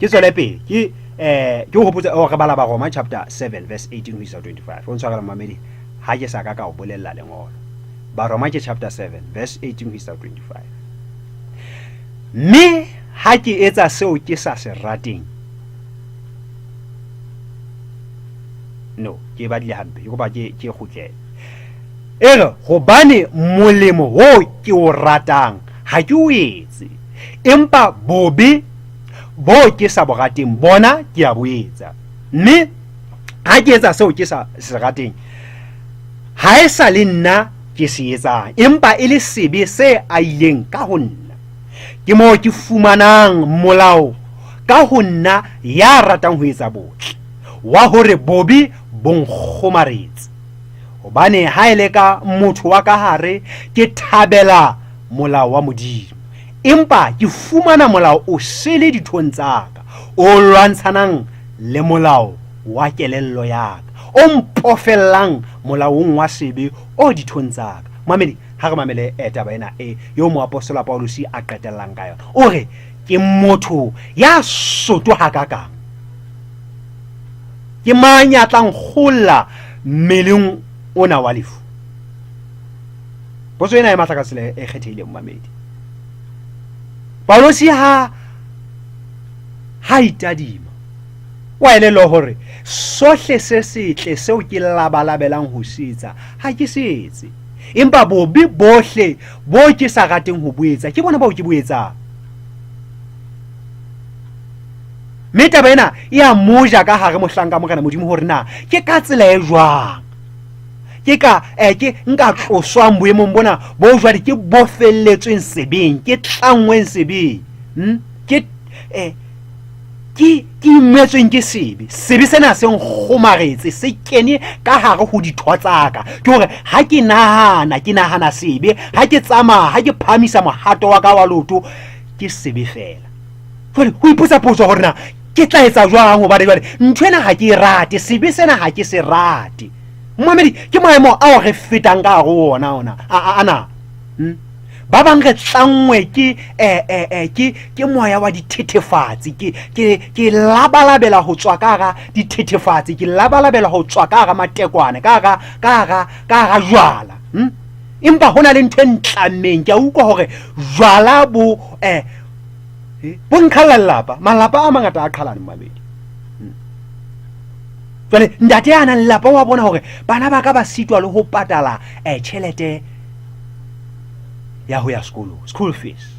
Ke tswele pele ke ke o hopotse oh, re bala Baroma chapter 7 verse 18 ho isa 25. O ntshwarela mamedi ha ke sa ka ka o bolella lengolo. Baroma ke chapter 7 verse 18 ho isa 25. Mme ha ke etsa seo ke sa se rateng, no, ke badile hampe, ke kopa ke ke kgutlele. E re hobane molemo wo ke o ratang ha ke o etse, empa bobe bo ke sa bo rateng bona ke a bo etsa. Mme ha ke etsa seo ke sa se rateng, ha e sa le nna ke se etsang, empa e le sebe se aileng ka ho nna. Ke moo ke fumanang molao ka ho nna ya ratang ho etsa botle, wa hore bobe bo nkgomaretse. Hobane ha e le ka motho wa ka hare, ke thabela molao wa Modimo, empa ke fumana molao o sele dithong tsa ka, o lwantshanang le molao wa kelello ya ka, o mpofellang molaong wa sebe o dithong tsa ka. Mamedi, ha re mamele taba ena e eo moapostola Pauluse a qetellang ka yona. O re, ke motho ya soto hakakang. Ke mang ya tla nkgolla mmeleng ona wa lefu? Potso ena e matla ka tsela e kgethehileng, mamedi. Pauluse ha ha itadima, wa elellwa hore sohle se setle seo ke labalabelang ho se etsa ha ke se etse, empa bobe bohle bo ke sa rateng ho bo etsa ke bona bao ke bo etsang. Mme taba ena e a moja ka hare mohlanka Morena Modimo hore na ke ka tsela e jwang ke ka ke nka tloswang boemong bona bo jwale ke bofelletsweng sebeng, ke tlangweng sebeng, ke ke ke imetsweng ke sebe. Sebe sena se nkgomaretse, se kene ka hare ho ditho tsa ka. Ke hore ha ke nahana, ke nahana sebe, ha ke tsamaya, ha ke phahamisa mohato wa ka wa leoto, ke sebe fela. Jwale ho ipotsa potso hore na ke tla etsa jwang, hobane jwale ntho ena ha ke e rate, sebe sena ha ke se rate. Momamedi, ke maemo ao re fetang ka hare ho ona ona ana. Ba bang re tlanngwe ke ke ke moya wa dithethefatsi, ke ke ke labalabela ho tswa ka hara dithethefatsi, ke labalabela ho tswa ka hara matekwane, ka hara ka hara ka hara jwala. Empa ho na le ntho e ntlammeng, ke a utlwa hore jwala bo bo nqhalla lelapa. Malapa a mangata a qhalane, mamedi. Jwale ntate ya nang lelapa wa bona hore bana ba ka ba sitwa le ho patala tjhelete ya ho ya sekolong, school fees,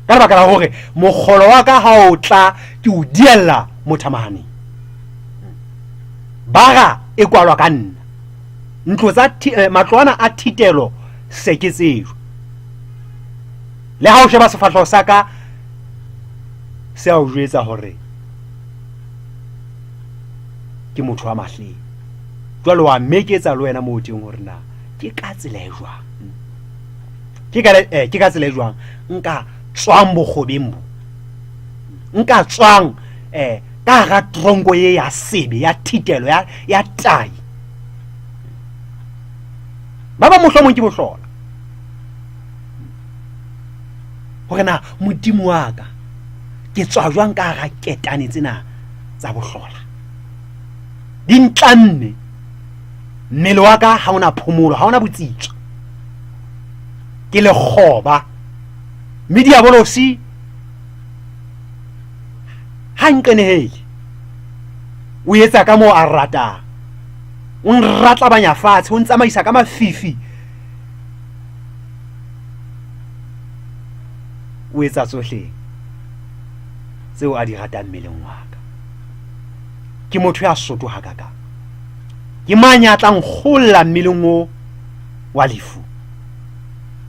ka lebaka la hore mokgolo wa ka ha o tla ke o diella mothamahaneng, bara e kwalwa ka nna, ntlo tsa matlwana a thitelo se ke tsejwa. Le ha o sheba sefahleho sa ka se a o jwetsa hore ke motho wa mahleng. Jwale wa meketsa le wena moo teng hore na ke ka tsela e jwang, ke ka ke ka tsela e jwang nka tswang bokgobeng bo, nka tswang ka hara tronko ye ya sebe, ya thitelo, ya ya tai. Ba ba mohlomong ke bohlola hore na Modimo wa ka ke tswa jwang ka hara ketane tsena tsa bohlola, di ntlamme, mmele wa ka ha ona phomolo, ha ona botsitso, ke lekgoba. Mme diabolosi ha nqenehele, o etsa ka moo a ratang, o nratlabanya fatshe, o ntsamaisa ka mafifi, o etsa tsohle tseo a di ratang mmeleng wa ka. Ke motho ya soto hakakang. Ke mang ya tla nkgolla mmeleng o wa lefu?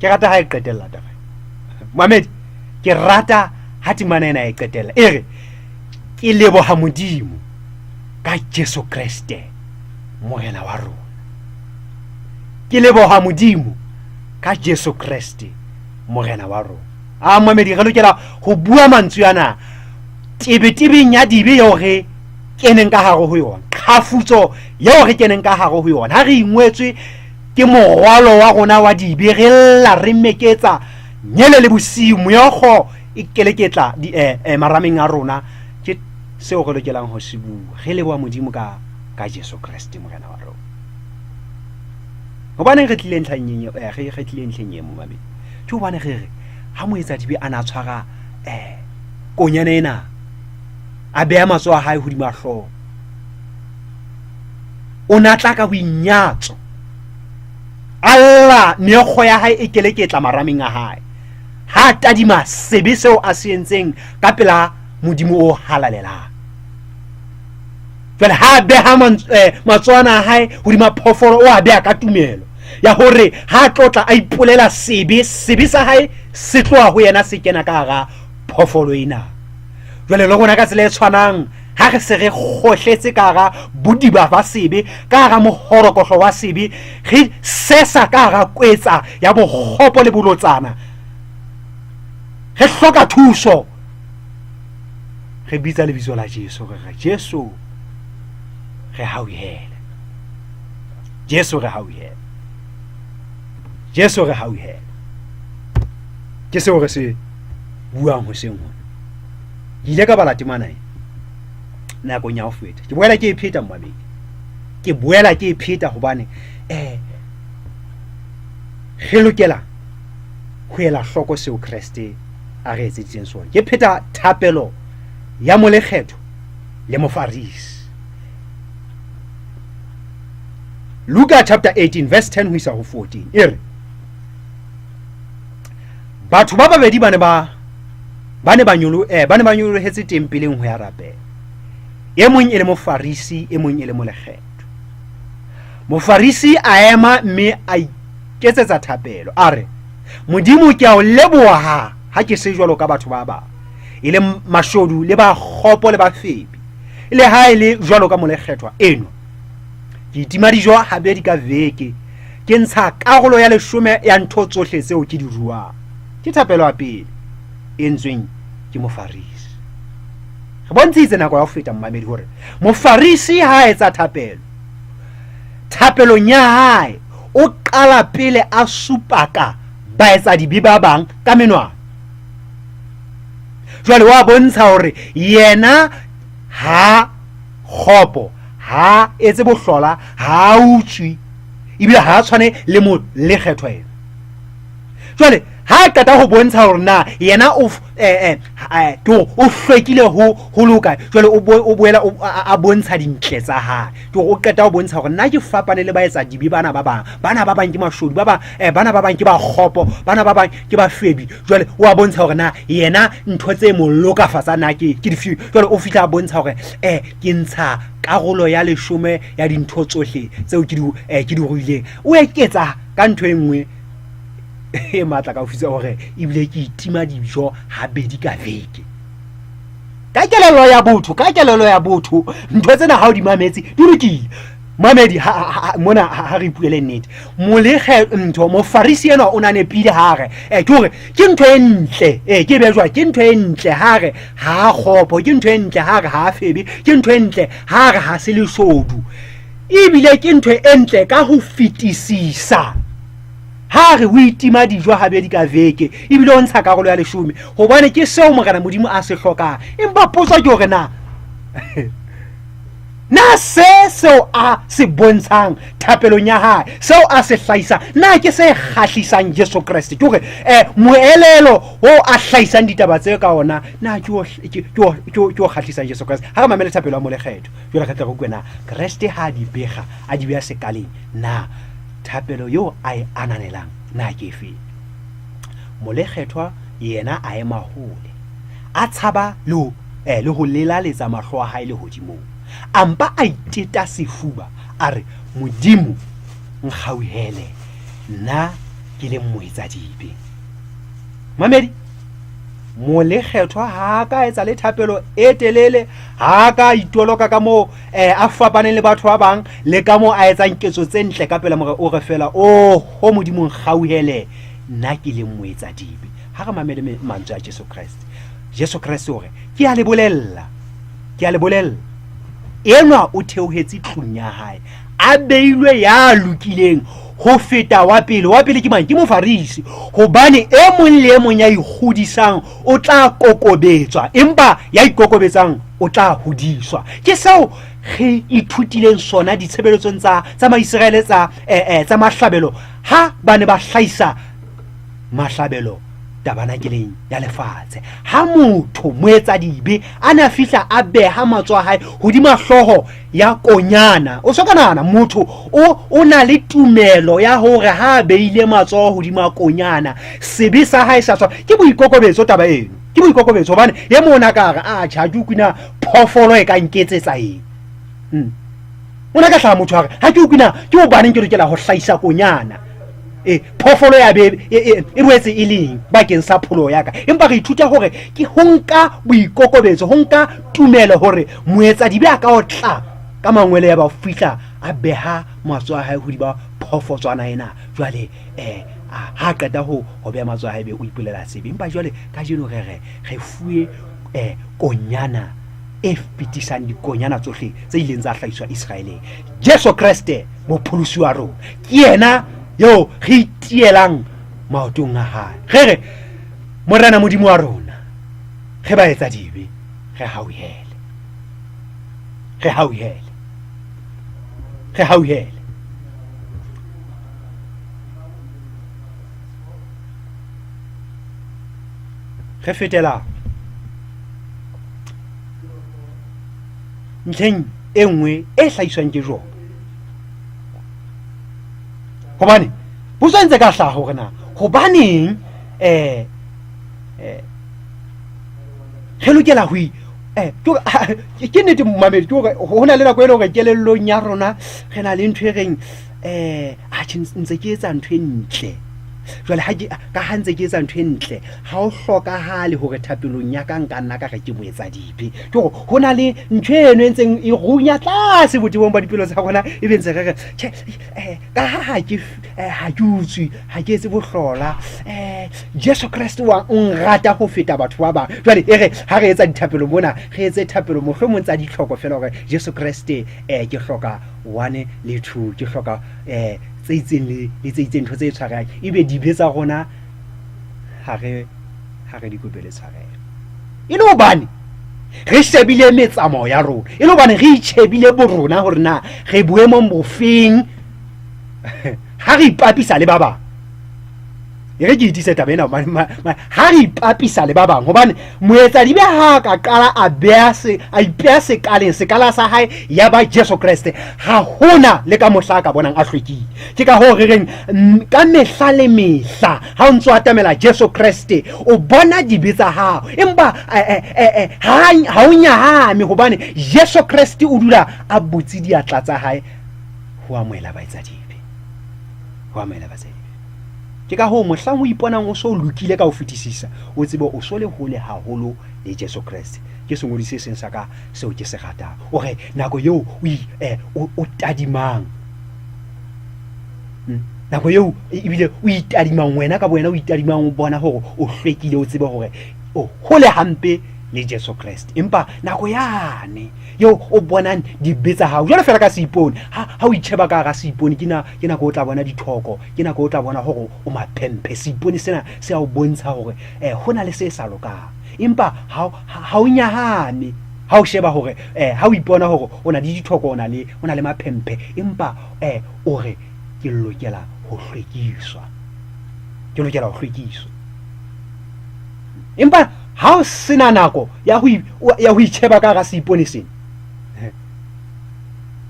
Ke rata ha e qetella taba. Mohamedi, ke rata ha temana ena e qetella. E re, ke leboha Modimo ka Jesu Kreste Morena wa rona. Ke leboha Modimo ka Jesu Kreste Morena wa rona. A Mohamedi, re lokela ho bua mantswe ana tebetebeng ya dibe eo re keneng ka hare ho yona, qhafutso eo re keneng ka hare ho yona. Ha re ingwetswe ke morwalo wa rona wa dibe, re lla re meketsa nyele le bosiu, meokgo e keleketla di, eh, eh, marameng a rona. Ke seo re lokelang ho se bua. Re leboha Modimo ka ka Jesu Kreste Morena wa rona. Hobaneng re tlile ntlheng e, eh, re tlile ntlheng e momamedi? Ke hobane re re ha moetsadibe a na tshwara eh konyana ena a beha matsoho a hae hodima hlooho, o na tla ka boinyatso, a lla, meokgo ya hae e keleketla marameng a hae ha a tadima sebe seo a se entseng ka pela Modimo o halalelang. Jwale ha a beha matsoana a hae hodima phoofolo, o a beha ka tumelo ya hore ha a tlotla a ipolela sebe, sebe sa hae se tloha ho yena se kena ka hara phoofolo ena. Jwale le rona ka tsela e tshwanang, ha re se re kgohletse ka hara bodiba ba sebe, ka hara mohorokohlo wa sebe, re sesa ka hara kwetsa ya bokgopo le bolotsana, re hloka thuso, re bitsa lebitso la Jesu, re re Jesu re hauhele, Jesu re hauhele, Jesu re hauhele. Ke seo re se buang hoseng hona. Ke ile ka bala temana e nakong ya ho feta, ke boela ke e pheta mmamedi, ke boela ke e pheta hobane re lokela ho ela hloko seo Kreste a re etseditseng sona. Ke pheta thapelo ya molekgetho le mofarisi. Luka chapter 18 verse 10 ho isa ho 14 e re batho ba babedi ba ne ba ba ne ba nyolo eh, ba ne ba nyolohetse tempeleng ho ya rapela, e mong e le mofarisi, e mong e le molekgetho. Mofarisi a ema mme a iketsetsa thapelo, a re, Modimo, ke a o leboha ha ke se jwalo ka batho ba bang, e le mashodu le ba kgopo le bafebi, le ha e le jwalo ka molekgethwa enwa. Ke itima dijo habedi ka veke, ke ntsha karolo ya leshome ya ntho tsohle tseo ke di ruang. Ke thapelo ya pele e entsweng ke mofarisi. Re bontshitse nako ya ho feta mmamedi hore mofarisi ha a etsa thapelo, thapelong ya hae o qala pele a supaka baetsadibe ba bang ka menwana. Jwale wa bontsha hore yena ha kgopo, ha etse bohlola, ha utswi, ebile ha tshwane le molekgethwa ena. Jwale ha a qeta ho bontsha hore na yena o ke hore o hlwekile ho loka, jwale o boela a bontsha dintle tsa hae. Ke hore o qeta ho bontsha hore nna ke fapane le baetsadibe bana ba bang, bana ba bang ke mashodu, ba bang bana ba bang ke ba kgopo, bana ba bang ke bafebi. Jwale o a bontsha hore na yena ntho tse mo lokafatsang na ke dife. Jwale o fihla a bontsha hore ke ntsha karolo ya leshome ya dintho tsohle tseo ke di ruileng. O eketsa ka ntho e nngwe e matla ka ho fitsa hore ebile ke itima dijo habedi ka veke. Ka kelello ya botho, ka kelello ya botho, ntho tsena ha o di mametse di lokile. Mamedi mona ha re ipuele nnete, molekge ntho mofarisi enwa o na nepile ha re ke hore ke ntho e ntle, ke be jwang, ke ntho e ntle ha re ha kgopo, ke ntho e ntle ha re ha febe, ke ntho e ntle ha re ha se leshodu, ebile ke ntho e ntle ka ho fetisisa ha re o itima dijo habedi ka veke, ebile o ntsha karolo ya leshome, hobane ke seo Morena Modimo a se hlokang. Empa potso ke hore na na se seo a se bontshang thapelong ya hae, seo a se hlahisang, na ke se kgahlisang Jesu Kreste? Ke hore moelelo o a hlahisang ditaba tse ka ona, na ke o kgahlisang Jesu Kreste? Ha re mamele thapelo ya molekgetho, jwale re tle re utlwe na Kreste ha a di bega, a di beha sekaleng, na thapelo eo a e ananelang na ke efe? Molekgethwa yena a ema hole, a tshaba le ho lelaletsa mahlo a hae lehodimong, a mpa a iteta sefuba, a re, Modimo, nkgauhele, nna ke leng moetsadibe. Mamedi, molekgethwa ha a ka etsa le thapelo e telele, ha a ka itoloka ka moo a fapaneng le batho ba bang, le ka moo a etsang ketso tse ntle ka pela Morena. O re fela, oho Modimo, nkgauhele, nna ke leng moetsadibe. Ha re mamele mantswe a Jesu Kreste. Jesu Kreste o re, ke a le bolella, ke a le bolella, enwa o theohetse tlung ya hae, a beilwe ya lokileng ho feta wa pele. Wa pele ke mang? Ke Mofarisi. Hobane e mong le e mong ya ikgodisang o tla kokobetswa, empa ya ikokobetsang o tla hodiswa. Ke seo re ithutileng sona ditshebeletsong tsa tsa Maiseraele tsa eh, eh, tsa mahlabelo ha ba ne ba hlahisa mahlabelo tabanakeleng ya lefatshe. Ha motho moetsadibe a ne a fihla a beha matsoho a hae hodima hlooho ya konyana, o so ka nahana motho o o na le tumelo ya hore ha a beile matsoho hodima konyana sebe sa hae sa tswa. Ke boikokobetso taba eno, ke boikokobetso, hobane e mong o ne a ka re a tjhe ha ke utlwe na phoofolo e ka nketsetsa eng. O ne a ka hlaha motho a re ha ke utlwe na ke hobaneng ke lokela ho hlahisa konyana, e phoofolo ya be e boetse e leng bakeng sa pholoho ya ka. Empa re ithuta hore ke ho nka boikokobetso, ho nka tumelo hore moetsadibe a ka o tla ka mangwele ya ba fihla a beha matsoho a hae hodima phoofotswana ena. Jwale ha qeta ho beha matsoho a hae be o ipolela sebe. Empa jwale kajeno re re re fuwe konyana e fetisang dikonyana tsohle tse ileng tsa hlahiswa Iseraeleng, Jesu Kreste mopholosi wa rona. Ke yena eo re itielang maotong a hae, re re Morena Modimo wa rona, re ba etsa dibe, re hauhele, re hauhele, re hauhele. Re fetela ntlheng e nngwe e hlahiswang ke Jobo, hobane potso e ntse ka hlaha hore na hobaneng re lokela ho ke nnete momamedi, ke hore ho na le nako e le hore kelellong ya rona re na le ntho e reng atjhe ntse ke etsa ntho e ntle. Jwale ha ke ka ha ntse ke etsa ntho e ntle, ha o hlokahale hore thapelong ya ka nka nna ka re ke moetsadibe. Ke hore ho na le ntho eno e ntseng e runya tlase botebong ba dipelo tsa rona, e be ntse re re tjhe, ka ha ha ke ha ke utswe, ha ke etse bohlola, Jesu Kreste wa o nrata ho feta batho ba bang. Jwale e re ha re etsa dithapelo mona, re etse thapelo mohlomong tsa ditlhoko fela hore Jesu Kreste ke hloka 1 le 2, ke hloka tse itseng le le tse itseng, ntho tse tshwarehang, ebe dibe tsa rona ha re ha re di kopele tshwarelo, e le hobane re shebile metsamao ya rona, e le hobane re itjhebile borona hore na re boemong bofeng ha re ipapisa le ba bang. E re ke itise taba ena, ha re ipapisa le ba bang, hobane moetsadibe ha a ka qala a beha se, a ipeha sekaleng, sekala sa hae ya ba Jesu Kreste, ha hona le ka mohla a ka bonang a hlwekile. Ke ka hoo re reng ka mehla le mehla ha o ntso atamela Jesu Kreste, o bona dibe tsa hao, empa ha o nyahame, hobane Jesu Kreste o dula a butse diatla tsa hae ho amohela baetsadibe, ho amohela baetsadibe. Ke ka hoo mohlang o iponang o so lokile ka ho fetisisa, o tsebe o so le hole haholo le Jesu Kreste. Ke sengodi se seng sa ka seo ke se ratang. O re nako eo o o, o tadimang, nako eo ebile o itadimang wena ka bowena, o itadimang o bona hore o hlwekile, o tsebe hore o hole hampe le Jesu Kreste. Empa nako yane eo o bonang dibe tsa hao jwalo fela ka seipone, ha ha o itjheba ka hara seipone, ke na ke nako o tla bona dithoko, ke nako o tla bona hore o maphemphe. Seipone sena se a o bontsha hore ho na le se sa lokang, empa ha ha o nyahame ha o sheba hore ha o ipona hore o na le dithoko, o na le o na le maphemphe, empa o re ke lokela ho hlwekiswa, ke lokela ho hlwekiswa. Empa ha o sena nako ya ho ya ho itjheba ka hara seipone sena,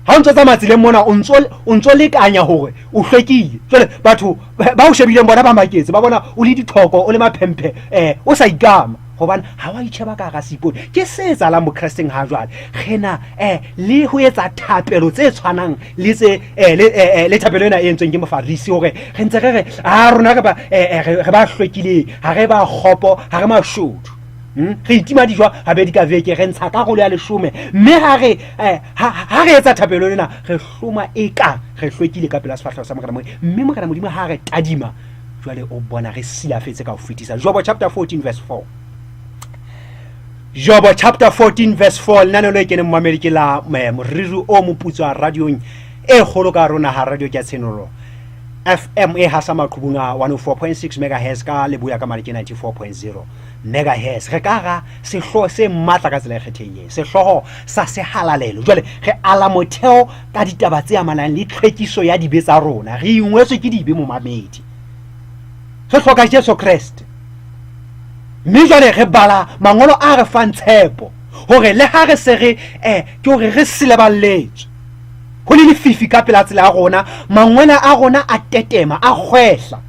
ha o ntso tsamaya tseleng mona, o ntso o ntso lekanya hore o hlwekile. Jwale batho ba o shebileng bona ba maketse, ba bona o le dithoko, o le maphemphe, o sa ikama, hobane ha wa itjheba ka hara seipone. Ke se etsahalang bokresteng ha jwale. Re na le ho etsa thapelo tse tshwanang le tse le thapelo ena e entsweng ke Mofarisi, hore re ntse re re a rona re ba re ba hlwekileng, ha re ba kgopo, ha re mashodu. Re itima dijo habedi ka veke, re ntsha karolo ya leshome, mme ha re ha re etsa thapelo ena re hloma eka re hlwekile ka pela sefahleho sa Morena Modimo, mme Morena Modimo ha re tadima jwale o bona re silafetse ka ho fetisa. Jobo chapter 14 verse 4. Jobo chapter 14 verse 4. Lenaneo le keneng momamedi ke la moriri o moputswa radiong e kgolo ka rona ha radio ke ya tshenolo. FM e hasa maqhubung a 104.6 megahertz ka leboya ka mane ke 94.0 megahertz. Re ka ra sehlooho se matla ka tsela e kgethehileng, sehlooho sa sehalalelo. Jwale re ala motheo ka ditaba tse amanang le tlhwekiso ya dibe tsa rona. Re ingwetswe ke dibe, momamedi, re hloka Jesu Kreste. Mme jwale re bala mangolo a re fang tshepo hore le ha re se re ke hore re seleballetswe, ho le lefifi ka pela tsela ya rona, mangwele a rona a tetema, a kgwehla,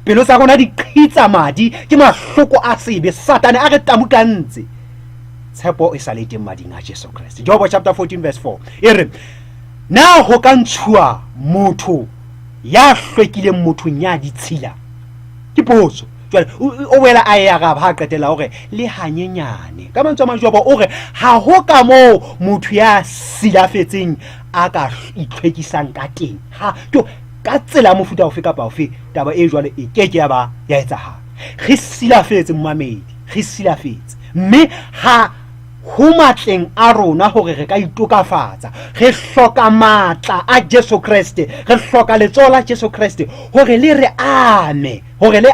pelo tsa rona di qhitsa madi ke mahloko a sebe, Satane a re tamukantse. Tshepo e sa le teng mading a Jesu Kreste. Jobo chapter 14 verse 4 e re, na ho ka ntshuwa motho ya hlwekileng mothong ya ditshila? Ke potso. Jwale o boela a e araba ha a qetela hore le hanyenyane. Ka mantswe a mang, Jobo o re ha ho ka moo motho ya silafetseng a ka itlhwekisang ka teng. Ha ke ka tsela ya mofuta ofe kapa ofe, taba e jwalo e ke ke ya ba ya etsahala. Re silafetse, momamedi, re silafetse, mme ha ho matleng a rona hore re ka itokafatsa. Re hloka matla a Jesu Kreste, re hloka letsoho la Jesu Kreste hore le re ame, hore le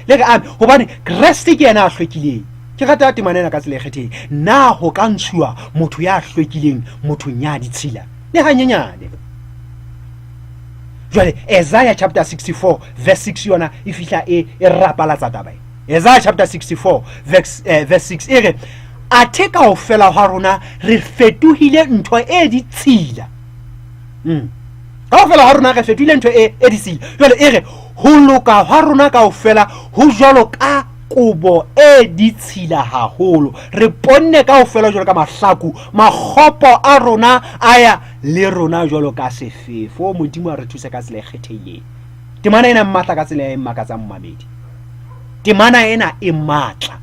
re ame, hobane Kreste ke yena a hlwekileng. Ke rata temana ena ka tsela e kgethehileng. Na ho ka ntshuwa motho ya hlwekileng mothong ya ditshila? Le hanyenyane. Jwale Isaiah chapter 64 verse 6 yona e fihla e rapalatsa taba e. Isaiah chapter 64 verse 6 e re, athe kaofela hwa rona re fetohile ntho e ditshila. Kaofela hwa rona re fetohile ntho e ditshila. Jwale e re, ho loka hwa rona kaofela ho jwalo ka kobo e ditshila haholo. Re ponne kaofela jwalo ka mahlaku, makgopo a rona a ya le rona jwalo ka sefefo. Modimo a re thuse ka tsela e kgethehileng. Temana ena e matla ka tsela e makatsang, momamedi. Temana ena e matla.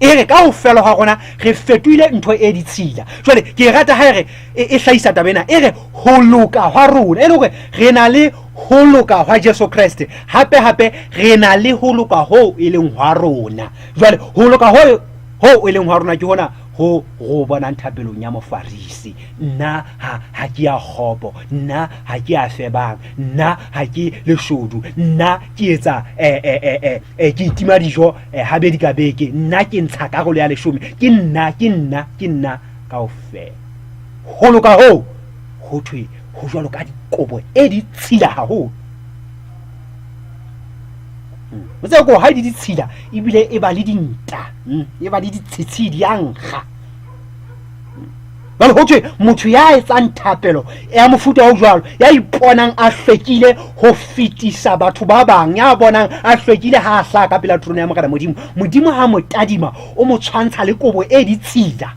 E re kaofela hwa rona re fetohile ntho e ditshila. Jwale ke e rata ha e re e hlahisa taba ena, e re ho loka hwa rona, e le hore re na le ho loka hwa Jesu Kreste, hape hape re na le ho loka hoo e leng hwa rona. Jwale ho loka hoo e leng hwa rona ke hona ho go bonang thapelong ya Mofarisi. Nna ha ke ya kgopo, nna ha ke ya febang, nna ha ke leshodu, nna ke etsa ke itima dijo habedi ka beke, nna ke ntsha karolo ya leshome, ke nna, ke nna, ke nna kaofela. Ho loka hoo ho thwe ho jwalo ka dikobo e ditshila haholo. O tsebe ko ha di ditshila ebile e ba le dinta, e ba le ditshitshi, di a nkga. Jwale ho thwe motho ya etsang thapelo ya mofuta o jwalo, ya iponang a hlwekile ho fetisa batho ba bang, ya bonang a hlwekile ha a hlaha ka pela terone ya Morena Modimo, Modimo ha mo tadima o mo tshwantsha le kobo e ditshila.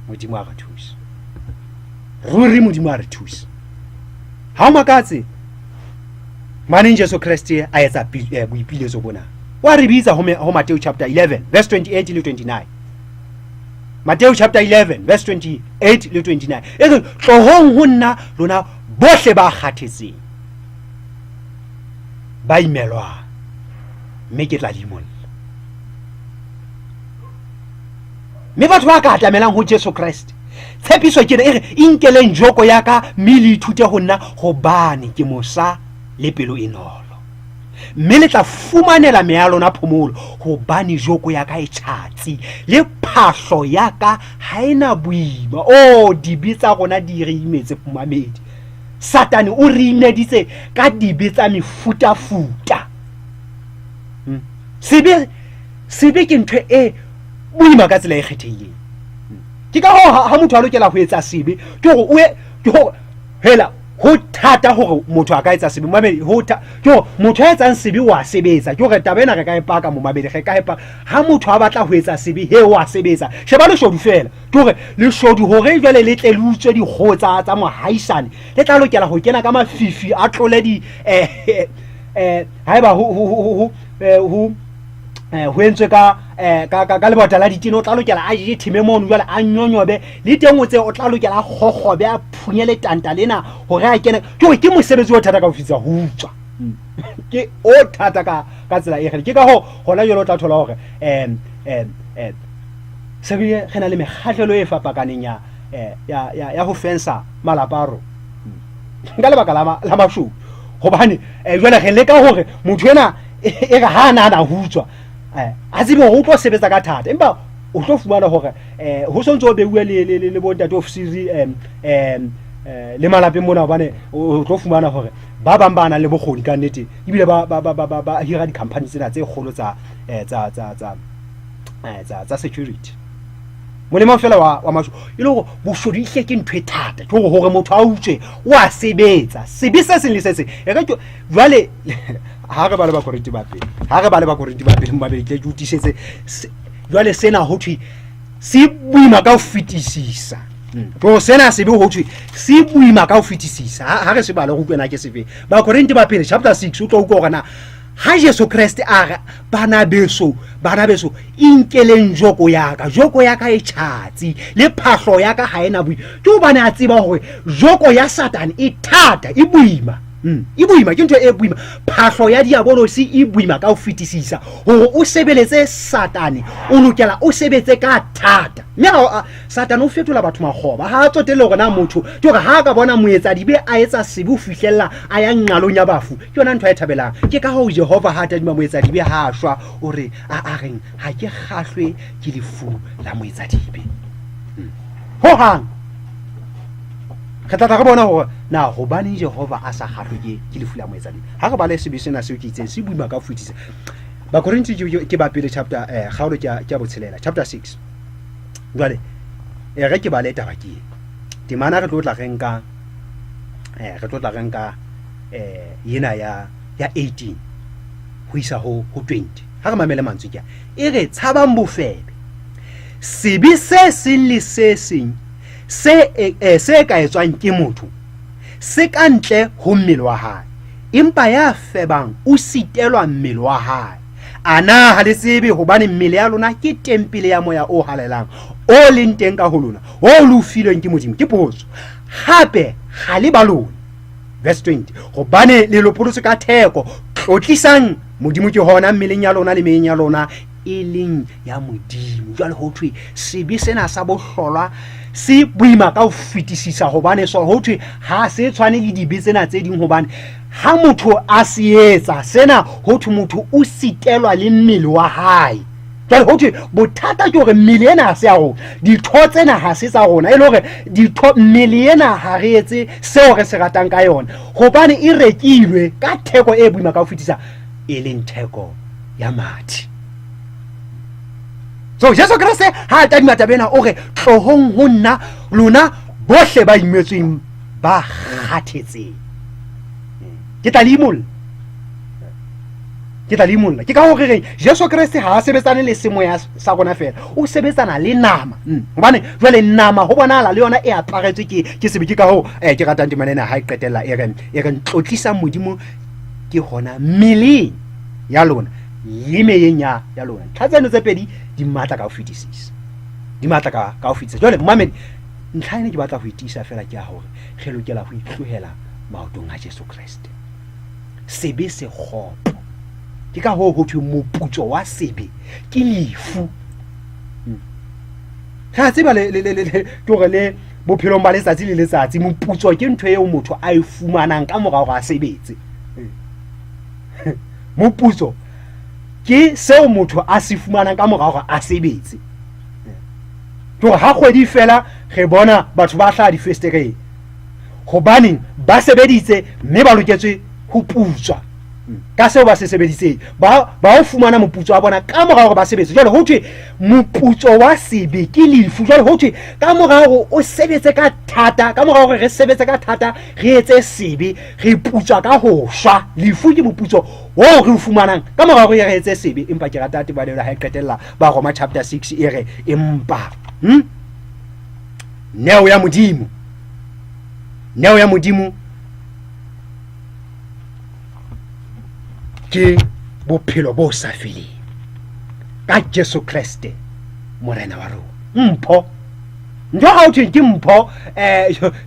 Modimo a re thuse. Ruri Modimo a re thuse. Ha o makatse maneng Jesu Kreste a etsa boipiletso bona. Wa re bitsa ho Matthew chapter 11 verse 28 le 29. Matthew chapter 11 verse 28 le 29. E re, tlohong ho nna lona bohle ba kgathetseng, ba imelwang, mme ke tla le imolla. Mme batho ba ka atamelang ho Jesu Kreste, tshepiso ke ena, e re, inkeleng joko ya ka mme le ithute ho nna, hobane ke mosa le pelo e nolo, mme le tla fumanela meya ya lona phomolo, hobane joko ya ka e tjhatsi le phahlo ya ka ha e na boima. Oh, dibe tsa rona di re imetse, momamedi. Satane o re imeditse ka dibe tsa mefutafuta. Sebe ke ntho e boima ka tsela e kgethehileng. Ke ka hoo ha motho a lokela ho etsa sebe, ke hore o e, ke hore hela ho thata hore motho a ka etsa sebe, momamedi, ho ke hore motho ya etsang sebe wa sebetsa. Ke hore taba ena re ka e paka, momamedi, re ka e paka. Ha motho a batla ho etsa sebe, he wa sebetsa. Sheba leshodu fela, ke hore leshodu hore jwale le tle le utswe dikgoho tsa mohaisane, le tla lokela ho kena ka mafifi, a tlole di, haeba ho entswe ka lebota la ditene, o tla lokela a je theme mono, jwale a nyonyobe le teng, o tse o tla lokela a kgokgobe, a phunye letanta lena hore a kene. Ke hore ke mosebetsi o thata ka ho fetisa ho utswa. Ke o thata ka tsela e kgele. Ke ka hoo hona jwale o tla thola hore se bile re na le mekgahlelo e fapakaneng ya ho fensa malapa a rona ka lebaka la mashodu. Hobane jwale re leka hore motho ena e re ha a nahana ho utswa, a tsebe hore o tlo sebetsa ka thata, empa o tlo fumana hore ho sontse o beuwe le bontate ofisiri le malapeng mona, hobane o tlo fumana hore ba bang ba nang le bokgoni ka nnete ebile ba hira di-company tsena tse kgolo tsa security. Molemo fela wa mashodu e le hore boshodu ehlile ke ntho e thata, ke hore motho a utswe o a sebetsa sebe se seng le se seng. E re jwale ha re ba le Bakorinthe ba pele, ha re ba le Bakorinthe ba pele mabedi, ke utisetse jwale sena ho thwe se boima ka ho fetisisa. To sena sebe ho thwe se boima ka ho fetisisa. Ha re se bale go utlwe na ke sefe. Bakorinthe ba pele chapter 6, o tlo utlwa hore na ha Jesu Kreste a re, bana beso, bana beso, inkeleng joko ya ka, joko ya ka e tjhatsi, le phahlo ya ka ha ena boima. Ke hobane a tseba hore joko ya Satane e thata, e boima. E boima, ke ntho e boima. Phahlo ya diabolosi e boima ka ho fetisisa. Hore o sebeletse Satane, o lokela o sebetse ka thata. Mme ha Satane o fetola batho makgoba, ha a tsotelle hore na motho ke hore ha a ka bona moetsadibe a etsa sebe ho fihlella a ya nqalong ya bafu, ke yona ntho a e thabelang. Ke ka hoo Jehova ha a tadima moetsadibe ha a shwa, o re a reng, ha ke kgahlwe ke lefu la moetsadibe. Ho hang. Re tla tla re bona hore na hobaneng Jehova a sa kgahlwe ke lefu la moetsadibe. Ha re bale sebe sena seo ke itseng se boima ka ho fetisisa. Bakorinthe ke ba pele chapter, kgaolo ke ya botshelela, chapter 6. Jwale re ke bale taba ke e. Temana re tlo tla re nka, re tlo tla re nka ena ya 18 ho isa ho 20. Ha re mamele mantswe ke a. E re tshabang bofebe. Sebe se seng le se seng se ka etswang ke motho se ka ntle ho mmele wa hae, empa ya febang o sitelwa mmele wa hae. A na ha le tsebe hobane mmele ya lona ke tempele ya moya o halalelang o leng teng ka ho lona, o le o filweng ke Modimo? Ke potso. Hape ha le ba lona. Verse 20, hobane le lopolotswe ka theko, tlotlisang Modimo ke hona mmeleng ya lona le meyeng ya lona e leng ya Modimo. Jwale ho thwe sebe sena sa bohlolwa se boima ka ho fetisisa, hobane so ho thwe ha se tshwane le dibe tsena tse ding, hobane ha motho a se etsa sena ho thwe motho o sitelwa le mmele wa hae. Jwale ho thwe bothata ke hore mmele ena ha se ya rona, ditho tsena ha se tsa rona, e le hore ditho mmele ena ha re etse seo re se ratang ka yona, hobane e rekilwe ka theko e boima ka ho fetisa, e leng theko ya madi. So Jesu Kreste ha a tadima taba ena o re, tlohong ho nna lona bohle ba imetsweng ba kgathetseng, ke tla le imolla, ke tla le imolla. Ke ka hore reng Jesu Kreste ha a sebetsane le semoya sa rona fela, o sebetsana le nama. Hobane jwale nama ho bonahala le yona e aparetswe ke sebe. Ke ka hoo ke ratang temana ena ha e qetella e reng, e reng tlotlisang Modimo ke hona mmeleng ya lona le meyeng ya lona. Ntlha tseno tse pedi di matla ka ho fetisisa, di matla ka ho fetisisa. Jwale momamedi, ntlha ena ke batla ho e tiisa fela ke ya hore re lokela ho itlohela maotong a Jesu Kreste. Sebe se kgopo, ke ka hoo ho thwe moputso wa sebe ke lefu. Re a tseba le ke hore le bophelong ba letsatsi le letsatsi moputso ke ntho eo motho a e fumanang ka mora hore a sebetse. Moputso ke seo motho a se fumanang ka mora hore a sebetse. Ke hore ha kgwedi fela re bona batho ba hlaha difestereng, hobaneng ba sebeditse mme ba loketswe ho putswa ka seo ba se sebeditseng, ba o fumana moputso wa bona ka mora hore ba sebetse. Jwale ho thwe moputso wa sebe ke lefu. Jwale ho thwe ka mora hore o sebetse ka thata, ka mora hore re sebetse ka thata re etse sebe, re putswa ka ho shwa. Lefu ke moputso oo re o fumanang ka mora hore re etse sebe. Empa ke rata tebalelo ha e qetella ba Roma chapter 6 e re, empa neo ya Modimo, neo ya Modimo ke bophelo bo sa feleng ka Jesu Kreste Morena wa rona. Mpho, ntho ha o thweng ke mpho,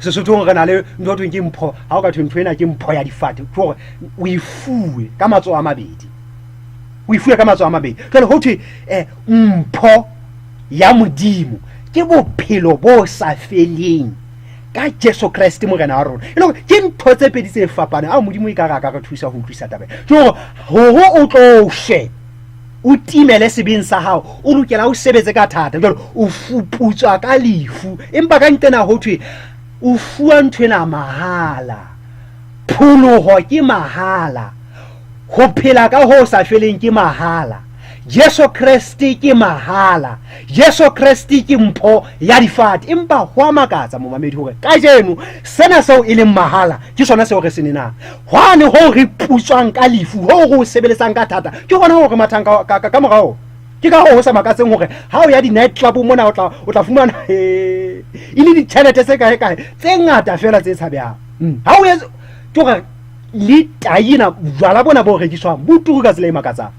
Sesothong re na le ntho ho thweng ke mpho. Ha o ka thwe ntho ena ke mpho ya difate, ke hore o e fuwe ka matsoho a mabedi, o e fuwe ka matsoho a mabedi. Jwale ho thwe mpho ya Modimo Ke bophelo bo sa feleng ka Jesu Kreste Morena wa rona. E le hore ke ntho tse pedi tse fapaneng. A Modimo e ka re a ka re thusa ho utlwisa taba. Ke hore hore o tlo shwe o timele sebeng sa hao, o lokela o sebetse ka thata. Jwale o fuputswa ka lefu, empa ka nqena ho thwe o fuwa ntho ena mahala. Pholoho ke mahala. Ho phela ka ho sa feleng ke mahala. Jesu Kreste ke mahala. Jesu Kreste ke mpho ya difate. Empa ho a makatsa momamedi hore kajeno sena seo e leng mahala ke sona seo re se nenang. Hwane hoo re putswang ka lefu, hoo re o sebeletsang ka thata, ke hona hoo re mathang ka morao. Ke ka hoo ho sa makatseng hore ha o ya di-night club mona o tla fumana e le ditjhelete tse kae kae tse ngata feela tse tshabehang. Ha o etse ke hore le tai ena jwala bona bo rekiswang bo turu ka tsela e makatsang.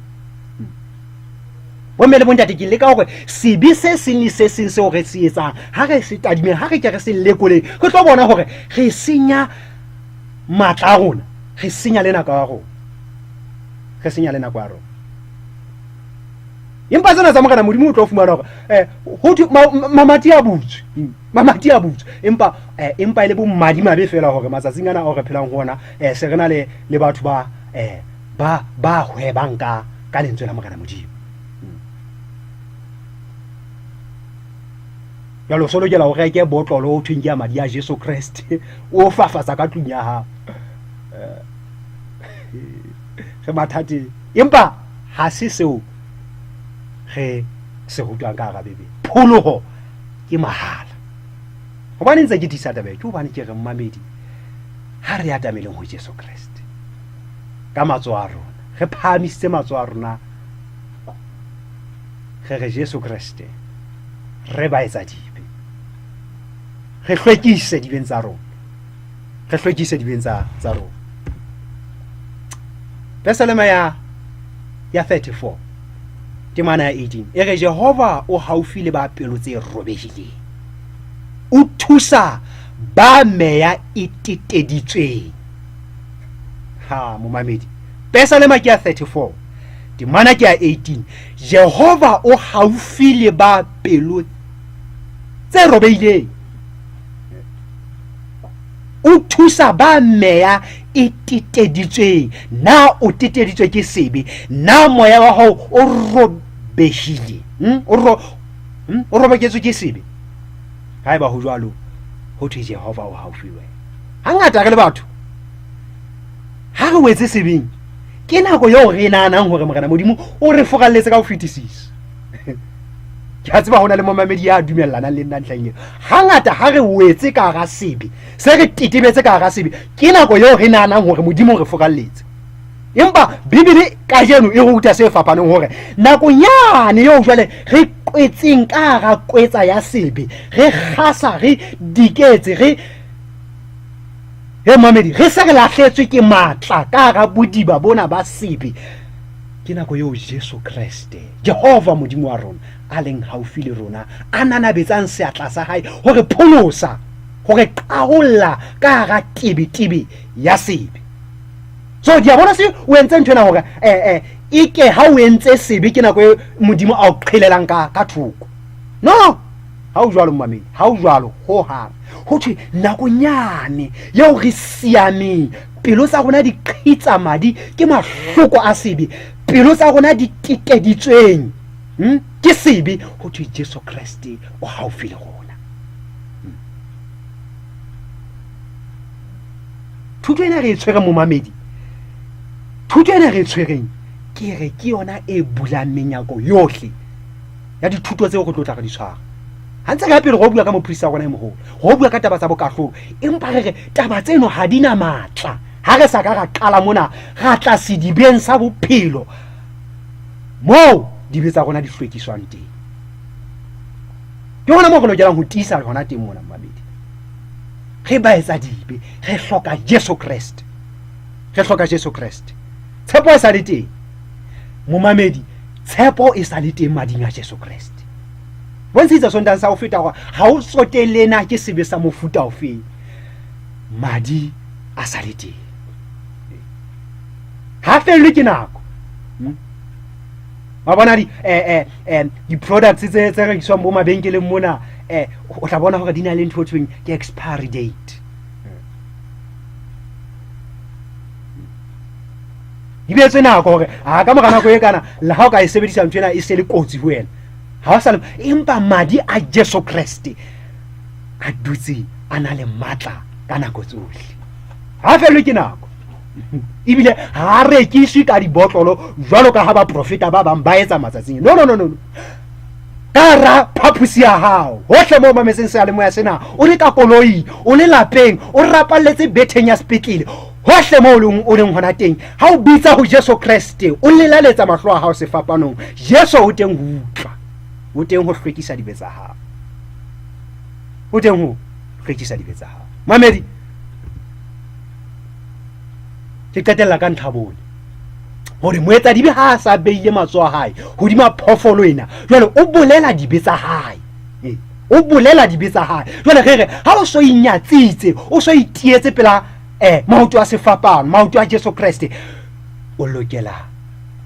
Bomme le bontate, ke leka hore sebe se seng le se seng seo re se etsang ha re se tadimeng, ha re ke re se lekoleng, re tlo bona hore re senya matla a rona, re senya le nako ya rona, re senya le nako ya rona. Empa tsena tsa Morena Modimo o tlo fumana hore ho thwe mamati a butswe, mamati a butswe, empa empa e le bomadimabe fela hore matsatsing ana ao re phelang ho ona se re na le batho ba hwebang ka lentswe la Morena Modimo. Jwale o so lokela o reke botlolo o thweng ke ya madi a Jesu Kreste, o fafatsa ka tlung ya hao. Re mathateng, empa ha se seo re se rutwang ka hara Bibele. Pholoho ke mahala. Hobane ntse ke tiisa taba e, ke hobane ke re mmamedi, ha re atameleng ho Jesu Kreste ka matsoho a rona, re phahamisitse matsoho a rona, re re Jesu Kreste, re baetsadibe, re hlwekise dibeng tsa rona, re hlwekise dibeng tsa rona. Pesalema ya 34 temana ya 18 e re, Jehova o haufi le ba pelo tse robehileng, o thusa ba meya e teteditsweng. Ha momamedi, Pesalema ke ya 34 temana ke ya 18, Jehova o haufi le ba pelo tse robehileng, o thusa ba meya e teteditsweng. Na o teteditswe ke sebe? Na moya wa hao o robehile? O robeketswe ke sebe? Haeba ho jwalo, ho thwe Jehova o haufi le wena. Hangata re le batho, ha re wetse sebeng, ke nako eo re nahanang hore Morena Modimo o re furalletse ka ho fetisisa. Ke a tseba ho na le momamedi ya dumellanang le nna ntlheng eo. Hangata ha re wetse ka hara sebe, se re tetebetse ka hara sebe, ke nako eo re nahanang hore Modimo o re furalletse. Empa Bibele kajeno e ruta se fapaneng, hore nakong yane eo jwale re kwetseng ka hara kwetsa ya sebe, re kgasa, re diketse, re he momamedi, re se re lahletswe ke matla ka hara bodiba bona ba sebe, ke nako eo Jesu Kreste, Jehova Modimo wa rona, a leng haufi le rona, a nanabetsang seatla sa hae ho re pholosa, ho re qaholla ka hara tebetebe ya sebe. So diabolose o entse ntho ena hore e ke ha o entse sebe ke nako e Modimo a o qhelelang ka thoko. No, ha o jwalo momamedi, ha o jwalo ho hang. Ho thwe nakonyane eo re siameng, pelo tsa rona di qhitsa madi ke mahloko a sebe, pelo tsa rona di teteditsweng ke sebe, ho thwe Jesu Kreste o haufi le rona. Thuto ena re e tshwereng momamedi, thuto ena re e tshwereng, ke re ke yona e bulang menyako yohle ya dithuto tseo re tlo tla re di tshwara. Ha ntse re ya pele, re bua ka moprista wa rona e moholo, re bua ka taba tsa bokahlolo, empa re re taba tseno ha di na matla ha re sa ka ra qala mona, ra tla sedibeng sa bophelo moo dibe tsa rona di hlwekiswang teng. Ke hona moo re lokelang ho tiisa hona teng mona momamedi. Re baetsa dibe, re hloka Jesu Kreste, re hloka Jesu Kreste. Tshepo e sa le teng momamedi, tshepo e sa le teng mading a Jesu Kreste. Bontshitse Sontaha sa ho feta hore ha o tsotelle na ke sebe sa mofuta ofeng, madi a sa le teng, ha fellwe ke nako. Wa bona di-products tse rekiswang bo mabenkeleng mona, o tla bona hore di na le ntho e thweng ke expiry date. Di beetswe nako hore a ka mora nako e kana le ha o ka e sebedisa ntho ena e se le kotsi ho wena. Ha o sa le, empa madi a Jesu Kreste a dutse a na le matla ka nako tsohle. Ha fellwe ke nako. Ebile ha a rekiswe ka dibotlolo jwalo ka ha baprofeta ba bang ba etsa matsatsing. No, no, no, no. Ka ra phaphusi ya hao, hohle moo mametseng seyalemoya sena, o le ka koloing, o le lapeng, o rapalletse betheng ya sepetlele, hohle moo o leng hona teng, ha o bitsa ho Jesu Kreste, o lelaletsa mahlo a hao sefapanong, Jesu o teng ho utlwa, o teng ho hlwekisa dibe tsa hao, o teng ho hlwekisa dibe tsa hao. Mamedi, ke qetella ka ntlha bone hore moetsadibe ha a sa beile matsoho a hae hodima phoofolo ena, jwale o bolela dibe tsa hae. O bolela dibe tsa hae. Jwale re re ha o so inyatsitse, o so itietse pela maoto a sefapano, maoto a Jesu Kreste, o lokela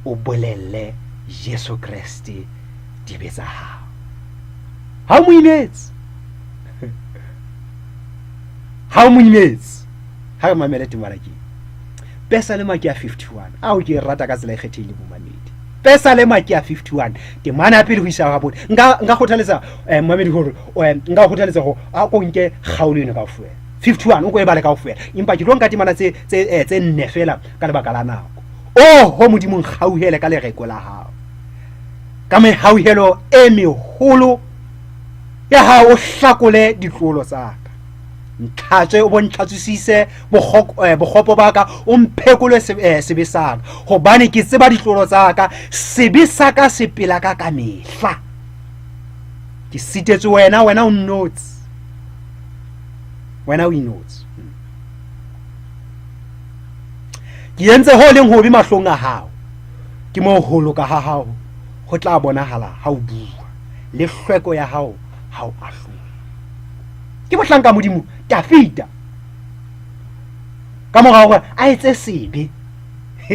o bolelle Jesu Kreste dibe tsa hao. Ha o mo imetse, ha o mo imetse, ha re mamele temana ke Pesalema ke ya 51. Ao ke e rata ka tsela e kgethehileng momamedi. Pesalema ke ya 51. Temana ya pele ho isa ha bone. Nka kgothaletsa momamedi hore nka kgothaletsa hore a ko nke kgaolo eno kaofela. 51 o ko e bale kaofela. Empa ke tlo nka temana tse nne fela ka lebaka la nako. Oho Modimo, nkgauhele ka lereko la hao. Ka mehauhelo e meholo ya hao o hlakole ditlolo tsa ka. Ntlhatswe o bo ntlhatswisise bokgopo ba ka, o mphekole sebe sa ka, hobane ke tseba ditlolo tsa ka, sebe sa ka se pela ka ka mehla. Ke sitetswe wena, wena o nnotse, wena o inotse. Ke entse ho leng hobe mahlong a hao, ke moo ho loka ha hao ho tla bonahala ha o bua, le hlweko ya hao ha o ahlola. Ke mohlanka Modimo Dafita, ka mora hore a etse sebe, ha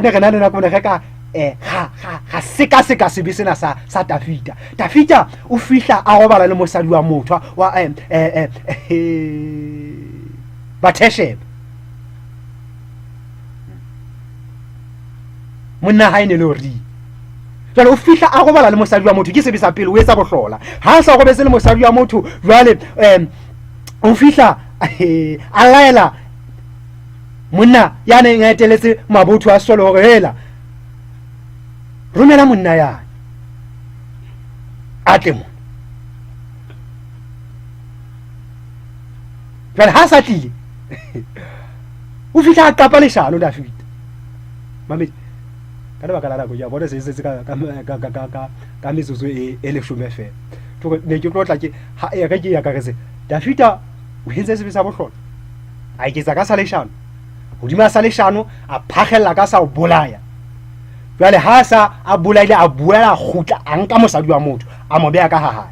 ne re na le nako ne re ka ga sekaseka sebe sena sa Dafita. Dafita o fihla a robala le mosadi wa motho wa Bathesheba. Monna hae ne le Uria. Jwale o fihla a robala le mosadi wa motho, ke sebe sa pele, o etsa bohlola. Ha a sa robetse le mosadi wa motho, jwale o fihla a laela monna ya neng a eteletse mabotho a sole hore hela romela monna yane a tle mona. Jwale ha a sa tlile, o fihla a qapa leshano Dafita. Mamedi, ka lebaka la nako ke a bona se setse ka metsotso e leshome fela. Ke hore ne ke tlo tla ke ha e re ke akaretse Dafita o entse sebe sa bohlola, a eketsa ka sa leshano, hodima sa leshano a phakgella ka sa ho bolaya. Jwale ha sa a bolaile, a boela a kgutla, a nka mosadi wa motho a mo beha ka ha hae.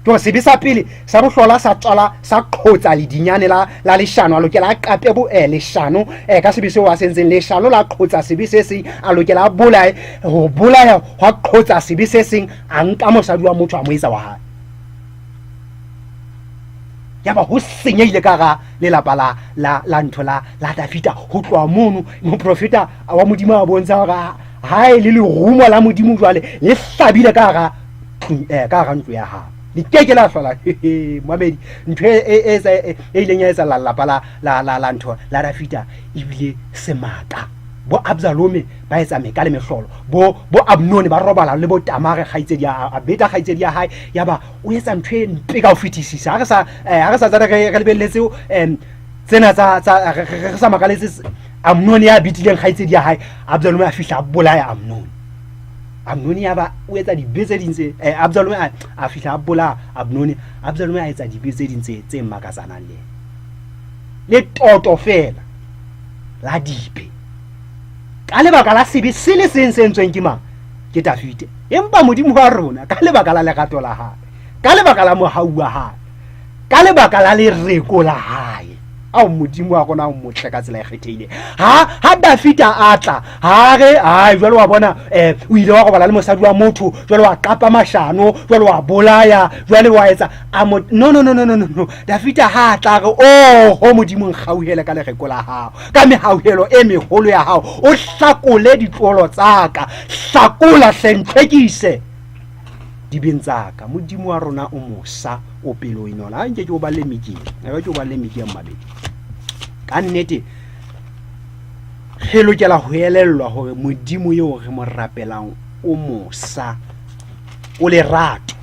Ke hore sebe sa pele sa bohlola sa tswala sa qhotsa ledinyane la leshano, a lokela a qape bo leshano ka sebe seo a sentseng. Leshano la qhotsa sebe se seng, a lokela a bolaye, ho bolaya hwa qhotsa sebe se seng, a nka mosadi wa motho a mo etsa wa hae. Yaba ho senyehile ka hara lelapa la ntho la Dafita. Ho tloha mono moprofeta wa Modimo a bontsha hore ha e le lerumo la Modimo jwale le hlabile ka hara ka hara ntlo ya hao, le keke la hlola. Mamedi, ntho e ileng ya etsa lelapa la ntho la Dafita ebile semaka. Bo Absalome ba etsa meka le mehlolo, bo Amnone ba robala le bo Tamare kgaitsedi a beta kgaitsedi ya hae, yaba o etsa ntho e mpe ka ho fetisisa. Ha re sa ha re sa tsane re lebelletse tsena tsa re sa makaletse Amnone ya betileng kgaitsedi ya hae, Absalome a fihla a bolaya Amnone. Amnone ya ba o etsa dibe tse ding tse Absalome a fihla a bolaya Amnone. Absalome a etsa dibe tse ding tse makatsanang le le toto fela la dibe ka lebaka la sebe se le seng se entsweng ke mang? Ke Dafite. Empa Modimo wa rona, ka lebaka la lerato la hae, ka lebaka la mohau wa hae, ka lebaka la lereko la hae, Ao Modimo wa rona o motle ka tsela e kgethehileng. Ha ha Dafita a tla, ha re ai jwale wa bona o ile wa robala le mosadi wa motho, jwale wa qapa mashano, jwale wa bolaya, jwale wa etsa a mo no no no no no no. Dafita ha a tla re oho Modimo nkgauhele ka lereko la hao, ka mehauhelo e meholo ya hao, o hlakole ditlolo tsa ka, hlakola hle ntlhwekise dibeng tsa ka. Modimo wa rona o mosa, o pelo e nola. Nke ke o balle Mikea, ke o balle Mikea mmabedi. Ka nnete re lokela ho elellwa hore Modimo eo re mo rapelang o mosa, o lerato.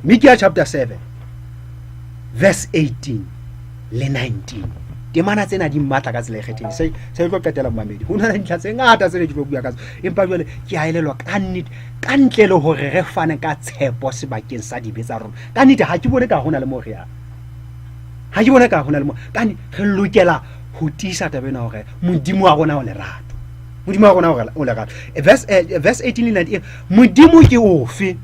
Mikea chapter 7 verse 18 le 19. Temana tsena di mmatla ka tsela e kgethehileng. Se se tlo qetela momamedi. Ho na le dintlha tse ngata tse ne ke tlo bua ka tsona. Empa jwale ke a elellwa ka nnete, ka ntle le hore re fane ka tshepo sebakeng sa dibe tsa rona. Ka nnete ha ke bone ka hona le moo re yang. Ha ke bone ka hona le moo. Ka nnete re lokela ho tiisa taba ena hore Modimo wa rona o lerato. Modimo wa rona o lerato. Verse 18 le 19, Modimo ke ofe?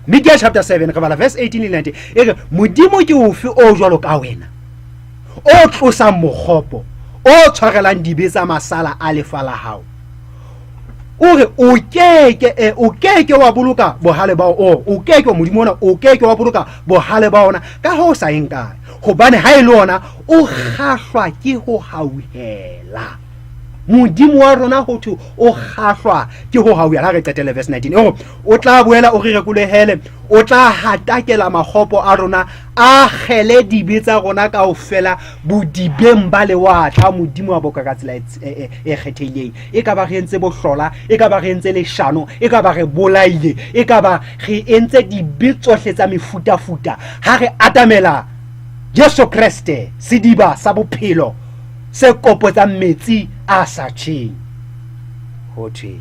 Mikea chapter 7 re bala verse 18 le 19 e re Modimo ke ofe o jwalo ka wena, o tlosang mokgopo, o tshwarelang dibe tsa masala a lefa la hao? O re o keke o keke wa boloka bohale ba o o keke Modimo ona o keke wa boloka bohale ba ona ka ho sa eng kae, hobane ha e le ona o kgahlwa ke ho hauhela. Modimo wa rona ho thwe o kgahlwa ke ho hauhela. Ha re qetele verse 19 e re o tla boela o re rekolohele, o tla hatakela makgopo a rona, a kgele dibe tsa rona kaofela bodibeng ba lewatle. Modimo wa boka ka tsela e kgethehileng. E ka ba re entse bohlola, e ka ba re entse leshano, e ka ba re bolaile, e ka ba re entse dibe tsohle tsa mefutafuta, ha re atamela Jesu Kreste, sediba sa bophelo se kopotsang metsi a sa tjheng, ho thwe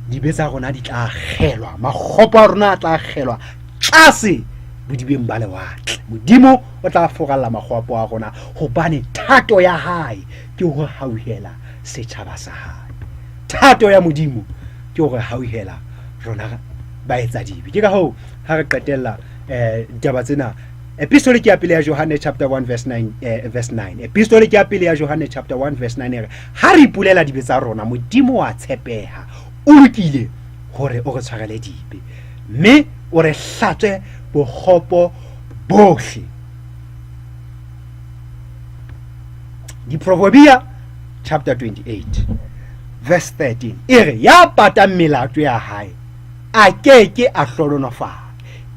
dibe tsa rona di tla kgelwa, makgopo a rona a tla kgelwa tlase bodibeng ba lewatle. Modimo o tla furalla makgopo a rona, hobane thato ya hae ke ho hauhela setjhaba sa hae. Thato ya Modimo ke hore hauhela rona baetsadibe. Ke ka hoo ha re qetella ditaba tsena, Epistole ke ya pele ya Johanne chapter 1 verse 9, verse 9. Epistole ke ya pele ya Johanne chapter 1 verse 9 e re ha re ipolela dibe tsa rona, Modimo wa tshepeha, o lokile hore o re tshwarele dibe mme o re hlatswe bokgopo bohle. Diproverbia chapter 28 verse 13 e re ya patang melato ya hae a ke ke a hlolonofala,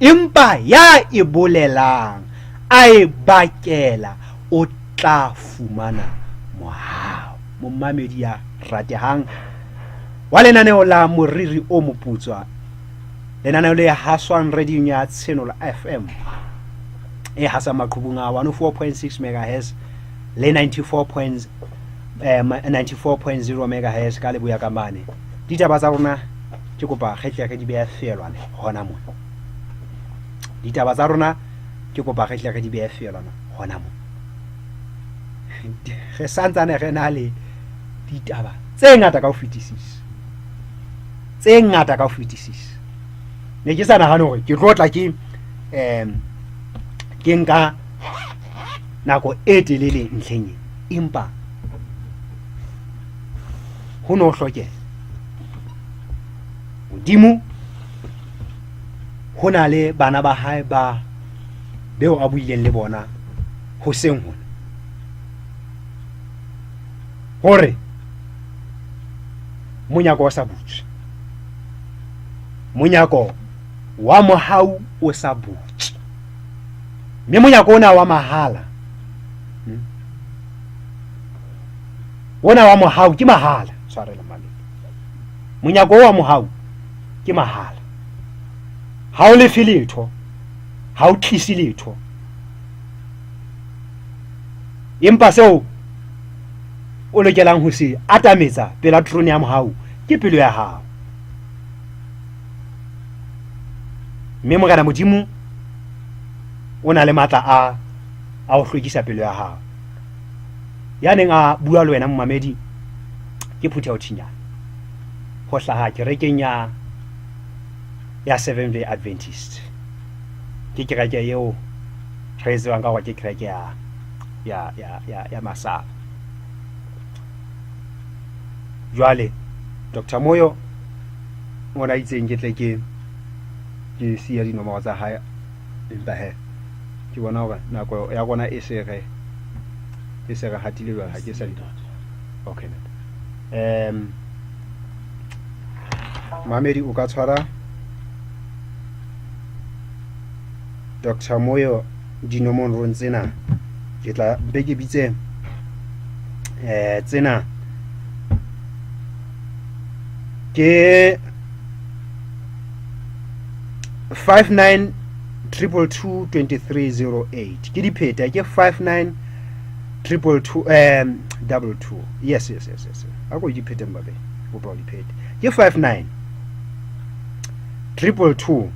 empa ya e bolelang a e bakela o tla fumana mohau. Momamedi ya ratehang wa lenaneo la Moriri o Moputswa, lenaneo le haswang radiong ya Tshenolo FM e hasang maqhubung a 104.6 megahertz le 94.0 megahertz ka leboya ka mane. Ditaba tsa rona ke kopa re tle re di behe feelwane hona mona. Ditaba tsa rona ke kopa re tle re di behe feelwane hona mona. Re santsane re na le ditaba tse ngata ka ho fetisisa, tse ngata ka ho fetisisa. Ne ke sa nahane hore ke tlo tla ke ke nka nako e telele ntlheng e, empa ho no hlokeha. Modimo ho na le bana ba hae ba beo a buileng le bona hoseng hona, hore monyako o sa butswe, monyako wa mohau o sa butswe, mme monyako ona wa mahala, ona wa mohau ke mahala. Tshwarela malome, monyako wa mohau ke mahala, ha o lefe letho, ha o tlise letho, empa seo o lokelang ho se atametsa pela terone ya mohau ke pelo ya hao. Mme Morena Modimo o na le matla a ho hlwekisa pelo ya hao. Ya neng a bua le wena momamedi ke Phutheho Thinyane, ho hlaha kerekeng ya Seventh Day Adventist. Ke kereke eo Re e tsebang ka hore ke kereke ya ya ya ya ya Masala. Jwale Dr. Moyo o na itseng ke tle ke ke siya dinomoro tsa hae, empa he ke bona hore nako ya rona e se re e se re hatile jwale, ha ke sa di. Okay, mamedi o ka tshwara Dr. Moyo dinomorong tsena, ke tla mpe ke bitse tsena ke 59 222 2308. Ke dipheta ke 59 222 22. Yes, yes, yes, yes. A ko diphete mbabe, kopa o diphete. Ke 59 222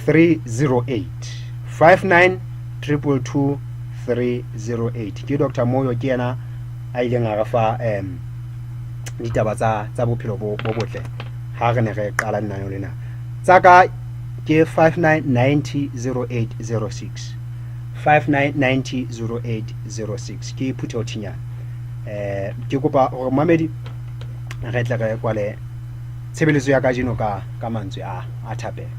308, 59 222 308. Ke Dr. Moyo, ke yena a ileng a re fa ditaba tsa bophelo bo botle ha re ne re qala lenaneo lena. Tsa ka ke 59900806, 59900806. Ke Phutheho Thinyane. Ke kopa hore mamedi re tle re kwale tshebeletso ya kajeno ka mantswe a thapelo.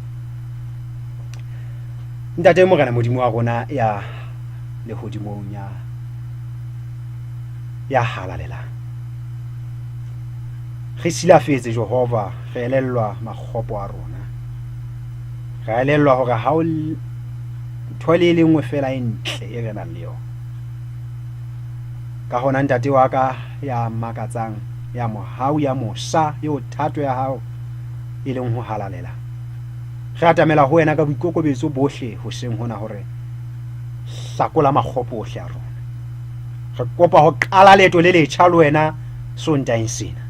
Ntate Morena Modimo wa rona ya lehodimong ya halalelang, re silafetse Jehova, re elellwa makgopo a rona, re elellwa hore ha o ntho le e le nngwe fela e ntle e re nang le yona. Ka hona ntate wa ka ya makatsang, ya mohau, ya mosa, eo thato ya hao e leng ho halalela, re atamela ho wena ka boikokobetso bohle hoseng hona hore hlakola makgopo ohle a rona. Re kopa ho qala leeto le letjha le wena Sontaeng sena.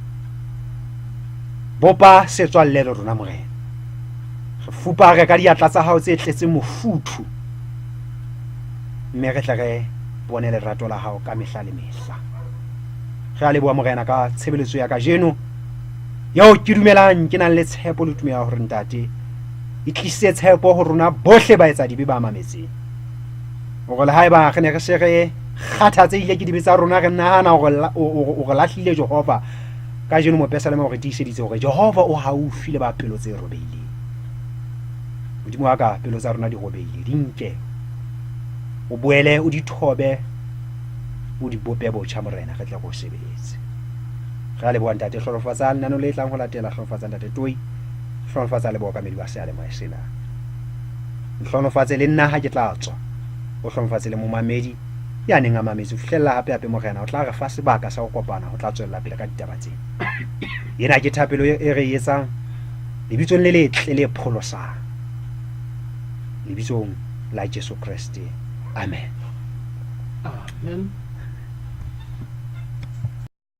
Bopa setswalle le rona Morena. Re fupare ka diatla tsa hao tse tletseng mofuthu, mme re tle re bone lerato la hao ka mehla le mehla. Re a leboha Morena ka tshebeletso ya kajeno eo ke dumelang ke nang le tshepo le tumelo ya hore ntate e tlise tshepo ho rona bohle baetsadibe ba mametseng, hore le haeba re ne re se re kgathatsehile ke dibe tsa rona, re nahana hore o re lahlile Jehova, kajeno mopesalema o re tiiseditse hore Jehova o haufi le ba pelo tse robehileng. Modimo wa ka, pelo tsa rona di robehile, di nke o boele o di thobe, o di bope botjha Morena, re tle re o sebeletse. Re a leboha ntate, hlohonolofatsa lenaneo le tlang ho latela, hlohonolofatsa ntate Toi, hlohonolofatsa le bookamedi ba seyalemoya sena. Nhlohonolofatse le nna ha ke tla tswa, o hlohonolofatse le momamedi ya neng a mametse ho fihlella hape hape Morena o tla re fa sebaka sa ho kopana ho tla tswella pele ka ditaba tsena. Ena ke thapelo e re e etsang lebitsong le letle le pholosang, lebitsong la Jesu Kreste. Amen. Amen.